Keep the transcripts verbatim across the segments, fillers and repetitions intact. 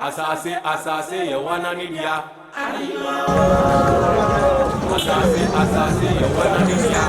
Asase, asase, yɛ wɔnaa nibii a. Asase, asase, yɛ wɔnaa nibii a.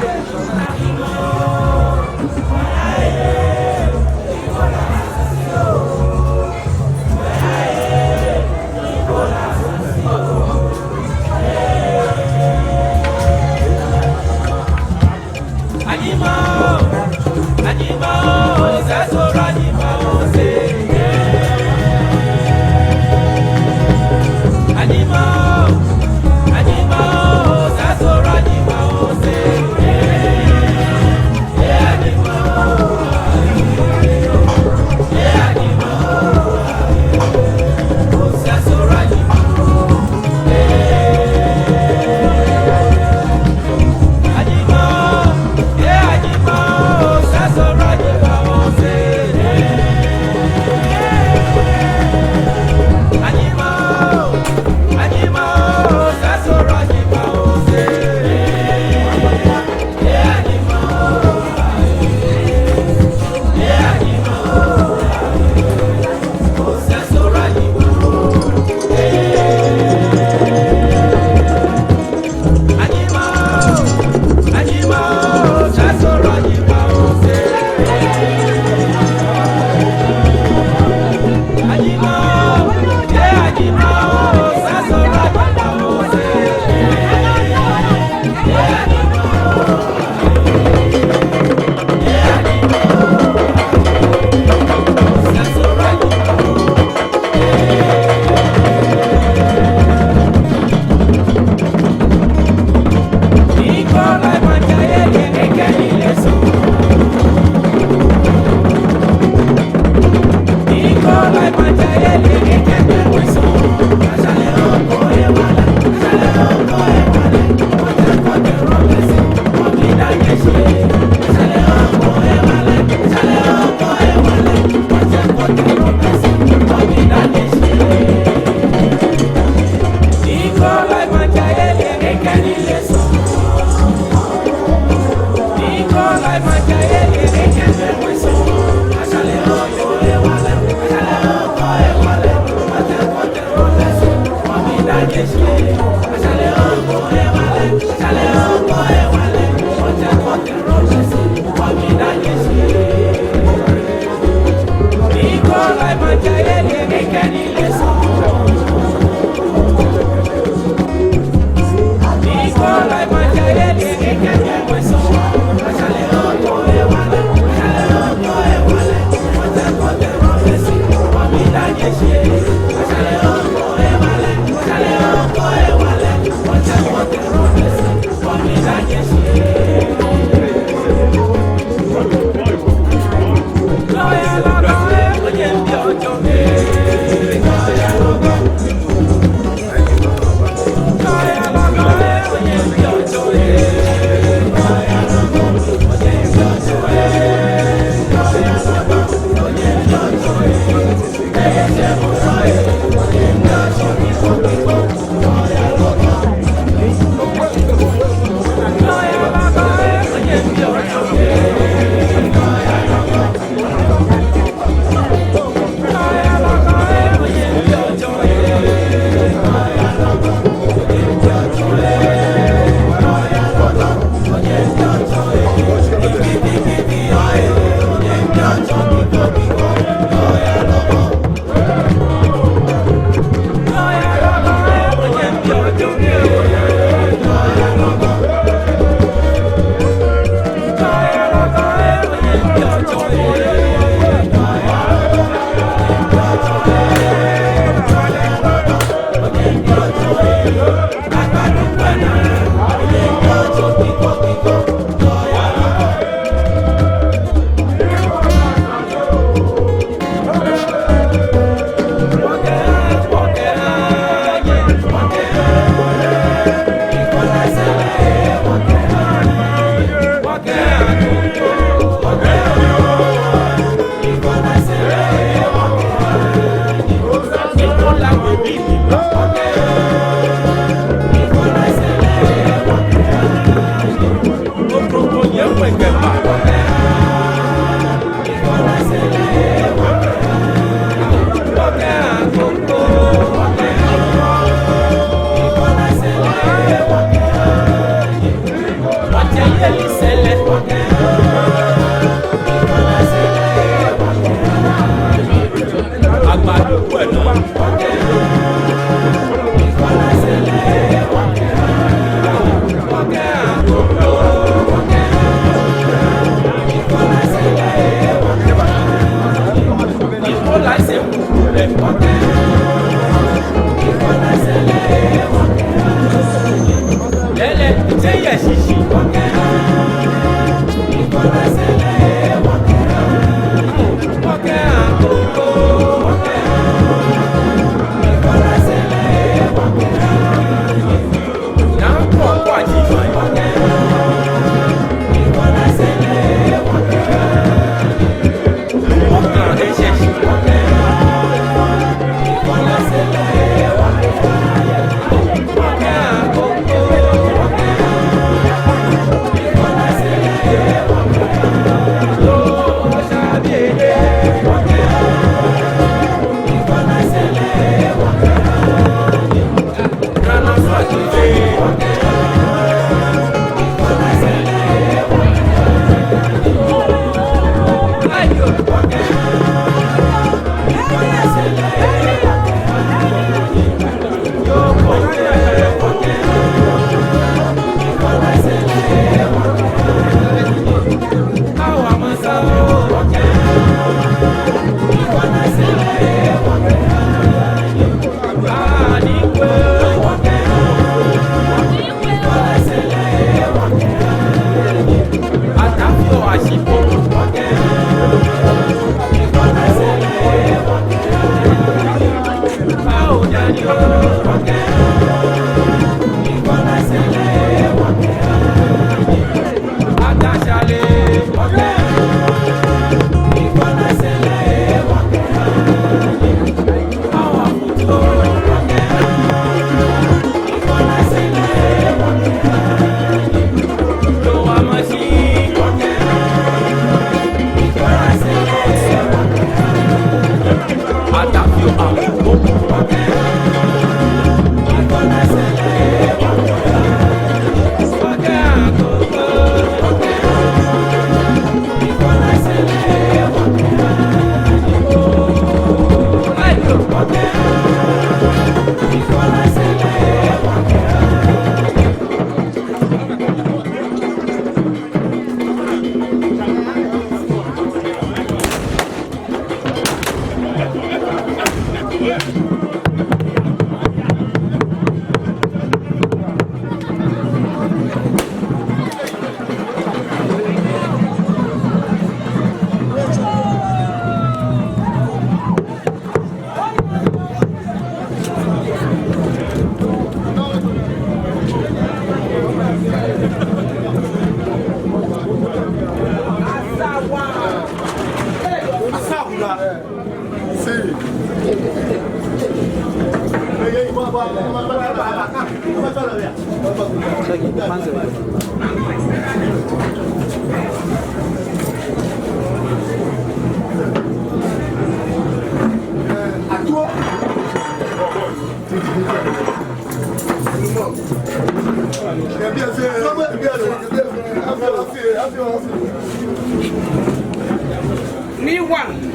Ni one.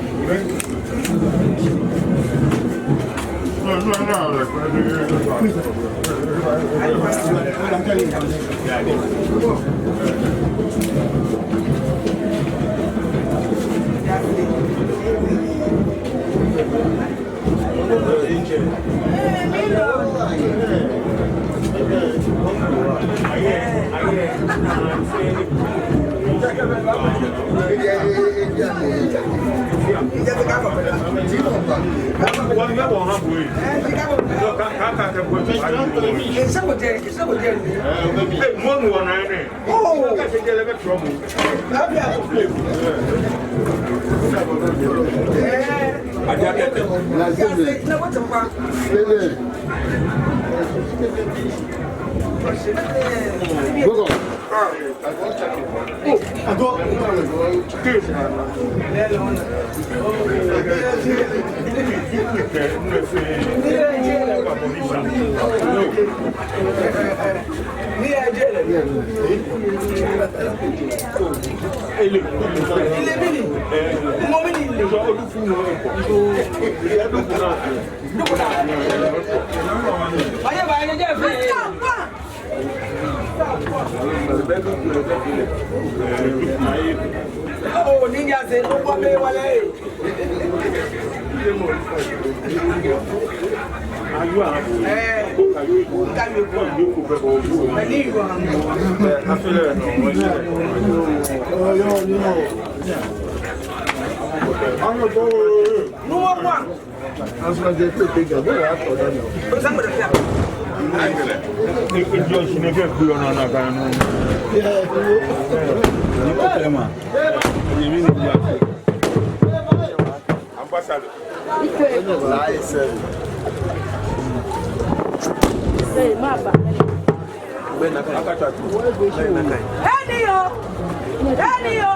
Number one. Ambassador. Hey, maba. Heni yo! Heni yo!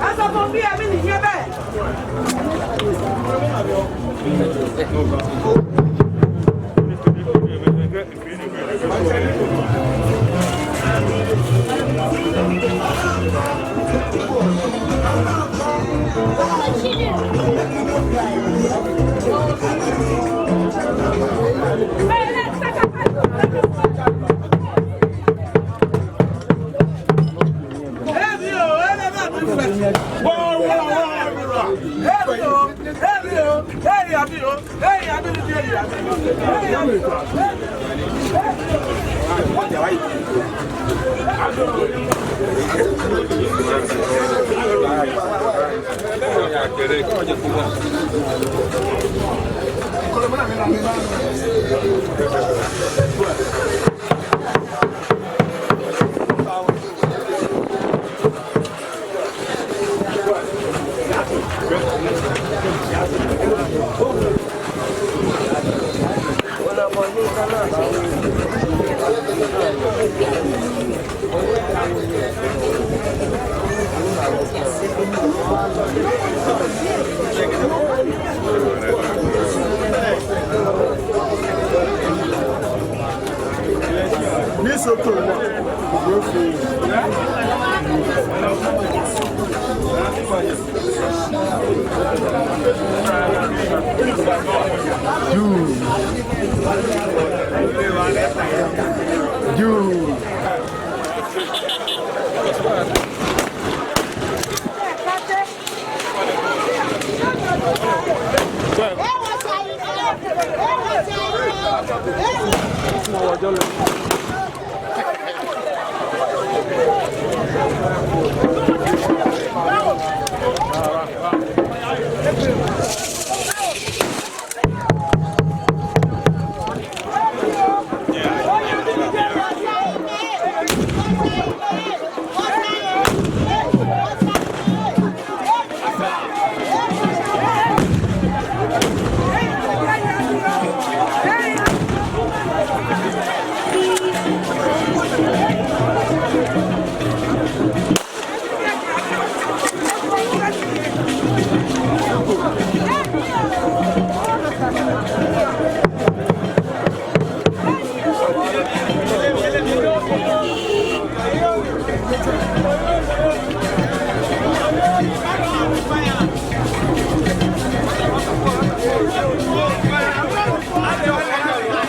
Asa bombi amini nyebe.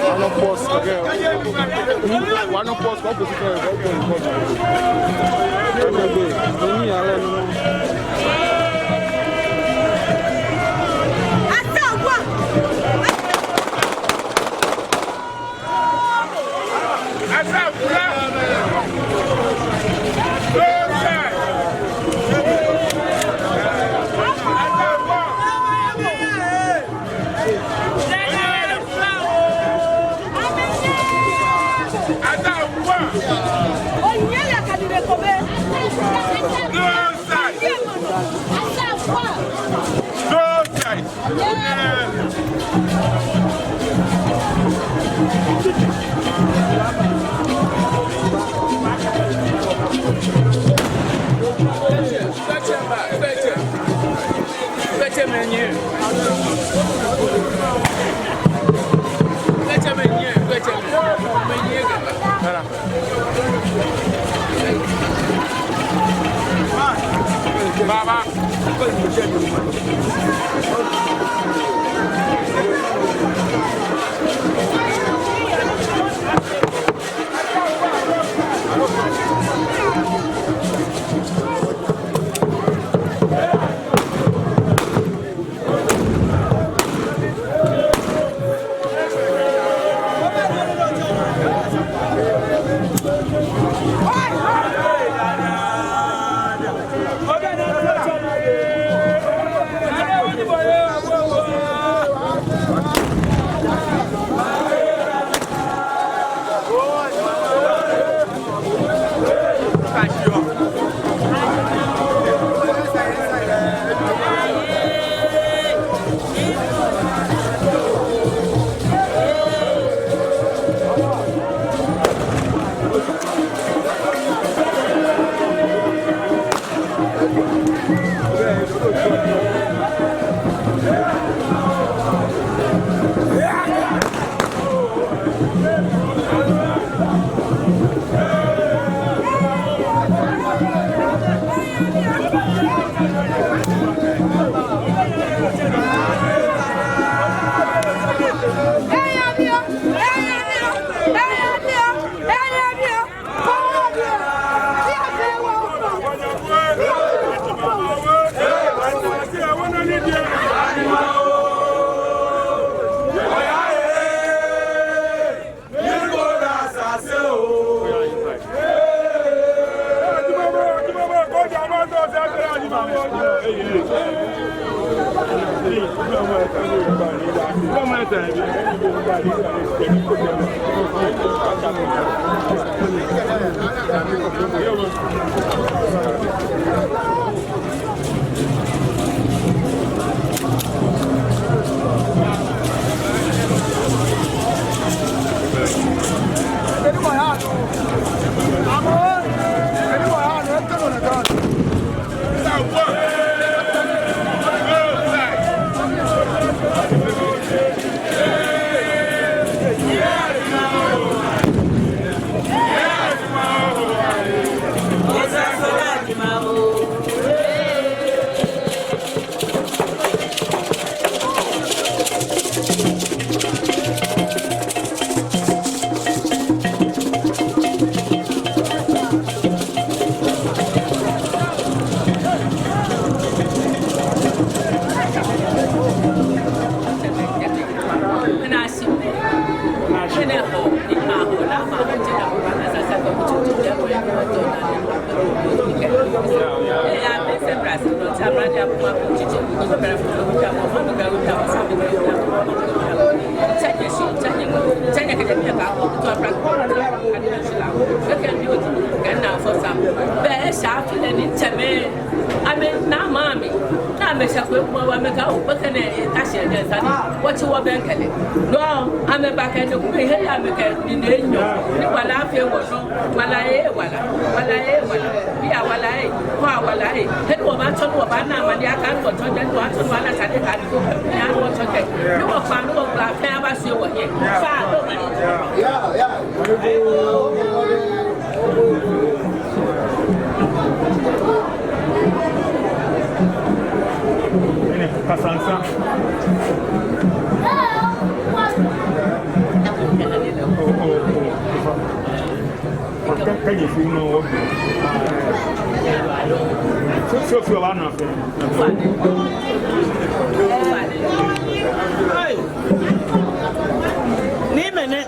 Wa no pause, okay. Hmm? Wa no pause, kɔ position, kɔ position. Baba. Bɛ esa afi lɛ ni tsɛmɛi amɛna amɛ, ni amɛshɛ kpee kuma wa amɛka o, gbekɛ nɛɛ eta shi yɛ sane, wɔtsi wɔbɛŋkɛ lɛ. No amɛba kɛ nɛkɛ mɛi he ya amɛkɛ nii nɛɛ nyɔ, ni wala afee wɔnɔ, wala ee wala, wala ee wala, bii awala ee, hɔ awala ee, he ni wɔbaatsɔ ni wɔbaana amaniɛ aka ni wɔtsɔ jɛi, ni wɔtsɔ ni wɔna sane ka ni wɔkpɛ ni wɔtsɔ jɛi, ni wɔkpa ni wɔgbla fɛɛ aba shi wɔhiɛ. Fa no. Kasansa. Oh, oh, oh. Ka, ka je fi no wo. So, so, so, wa na fe. Hey! Ni mɛni?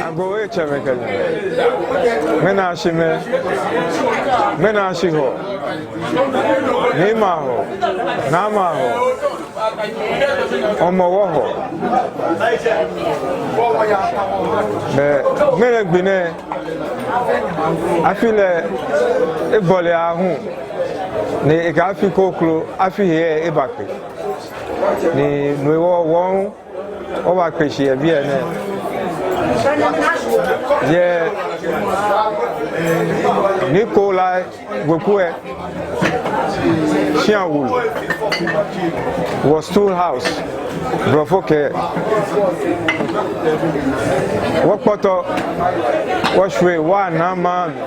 Agoo, etsɛmɛi kɛ nyɛmɛi. Ŋmɛnɛ ashi mɛɛ? Ŋmɛnɛ ashi Hɔɔ. Niimɛi aHɔɔ. Naamɛi aHɔɔ. Hɔmɔwɔ Hɔɔ. Bɛ ŋmɛnɛ gbi nɛɛ, afi lɛ ebɔle aahu, ni ekɛ afi kroko, afi hee ebakpe. Ni no hewɔ wɔ hu wɔbakpe shi yɛ biɛ nɛɛ. Yɛ Nii Kolai weku lɛ shia wulu, wɔ stool house, Blɔfo kɛɛ. Wɔkpɔtɔ, wɔshwie, wɔna maŋ mli,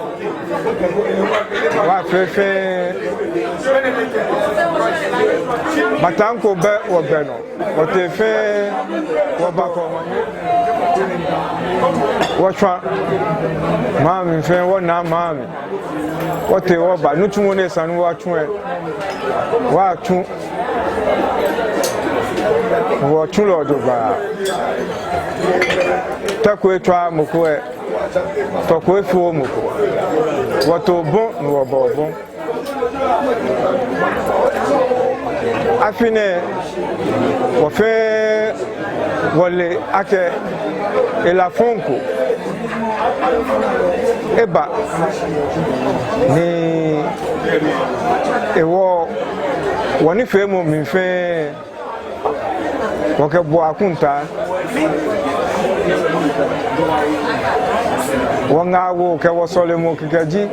wɔfee fɛɛ. Bataŋ ko bɛ wɔgbɛ nɔ. Wɔtee fɛɛ wɔba kɔ. Wɔtswa maŋ mli fɛɛ, wɔna maŋ mli. Wɔtee wɔba. Nitsumɔ ni esa ni wɔtsu lɛ, wɔtsu. Wɔtsu lɛ jogbaŋŋ. Tɛ ko etswa mɔ ko lɛ, tɔ ko efo mɔ ko. Wɔto obɔ ni wɔbɔ obɔ. Afi nɛɛ, wɔ fɛɛ wɔle akɛ hela fɔŋ ko eba, ni hewɔ wɔnifeemɔ mli fɛɛ wɔkɛbɔ akɔntaa. Wɔŋaawoo kɛ wɔsɔlemɔ kɛkɛ ji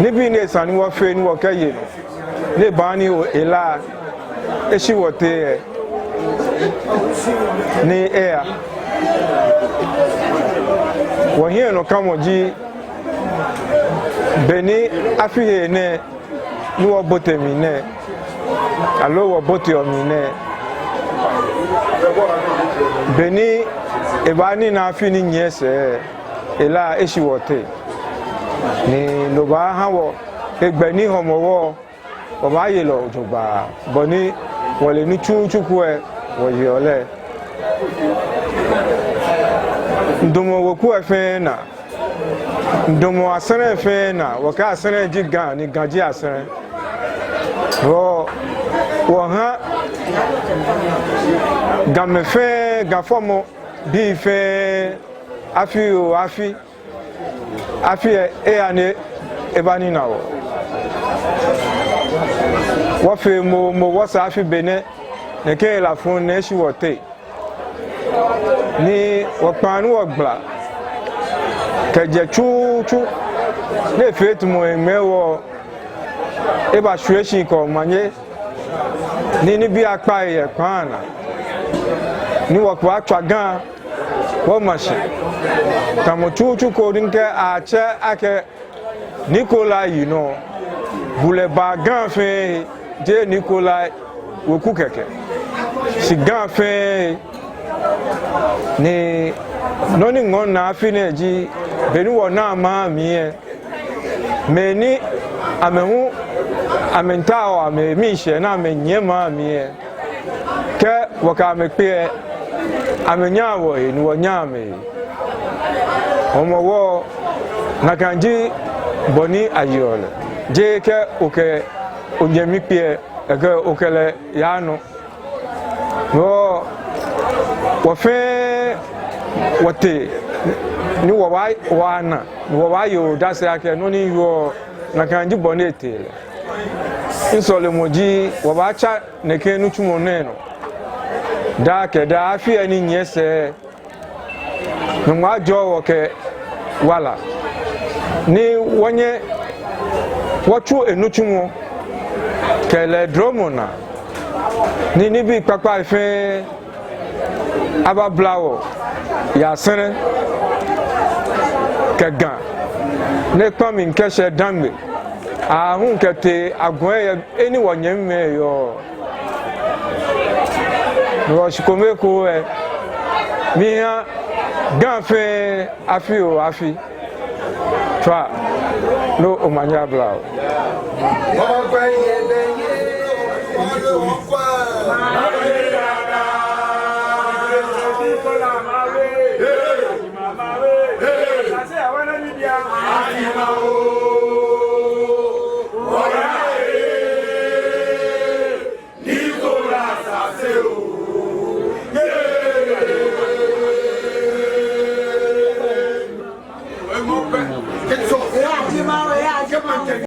nibii ni esa ni wɔfee ni wɔkɛye nɔ, ni baaha ni hela eshi wɔteŋ lɛ, ni eya. Wɔhiɛnɔkamɔ ji, beni afi hee nɛɛ ni wɔbote mli nɛɛ, aloo wɔboteɔ mli nɛɛ, beni ebaanina afi ni nyiɛ sɛɛ, ela eshi wɔteŋ. Ni no baaha wɔ hegbɛ ni Hɔmɔwɔ wɔbaaye lɛ jogbaŋŋ, bɔ ni wɔle ni tsutsu ko lɛ wɔyeɔ lɛ. Ndɔmɔ weku lɛ fɛɛ naa, ndɔmɔ Asɛrɛ fɛɛ naa, wɔkɛɛ Asɛrɛ ji Ga, ni Ga ji Asɛrɛ. Wɔ, wɔha Gamɛi fɛɛ, Ga fɔmɔbii fɛɛ, afi oo afi, afi lɛ eya ni ebanina wɔ. Wɔfee moomo wɔsaa afi benɛ, nɛkɛ hela fɔŋ nɛɛ eshi wɔteŋ. Ni wɔkpaa ni wɔgbala kɛjɛ tsutsu ni efee tamɔ eŋmɛɛ wɔ, ebashwie shi kɛ omanye, ni nibii akpa yɛ kpaa naa, ni wɔkpa atswa Ga wɔma shi. Tamɔ tsutsu ko ni kɛ atsɛ akɛ Nikolai yinɔ, bulɛ ba Ga fɛɛ, jeee Nikolai weku kɛkɛ, shi Ga fɛɛ. Ni nɔ ni ŋɔɔ minaa afi nɛɛ ji, beni wɔnaa maŋ mli lɛ, mɛi ni amɛ hu amɛmiitao amɛmiishɛɛ ni amɛnyiɛ maŋ mli lɛ, kɛ wɔkɛ amɛ kpe lɛ, amɛnyaa wɔhe ni wɔnyaa amɛhe. Hɔmɔwɔ, nakai ji bɔ ni ayeɔ lɛ. Jeee kɛ okɛ onyɛmi kpe lɛ, okɛ lɛ yaa nɔ. Wɔ, wɔ fɛɛ wɔtee ni wɔbaa, wɔna, ni wɔbaaye odase akɛ nɔ ni yɔɔ, nakai ji bɔ ni etee lɛ. Misɔlemɔ ji wɔbaatsa nɛkɛ nitsumɔ nɛɛ nɔ daa kɛ daa, afi lɛ ni nyiɛ sɛɛ, Nyɔŋmɔ ajɔɔ wɔ kɛ wala ni wɔnyɛ wɔtsu enitsumɔ kɛ lɛ dromɔ naa, ni nibii kpakpai fɛɛ ababla wɔ yɛ Asɛrɛ kɛ Ga, ni ekpa mli kɛshɛ Dangme aahu kɛtee Aguɛ yɛ he ni wɔnyɛmimɛi yɔɔ. Ni wɔ shikome ekoŋŋ lɛ, miiha Ga fɛɛ afi oo afi. Tswa, ni omanye abla wɔ.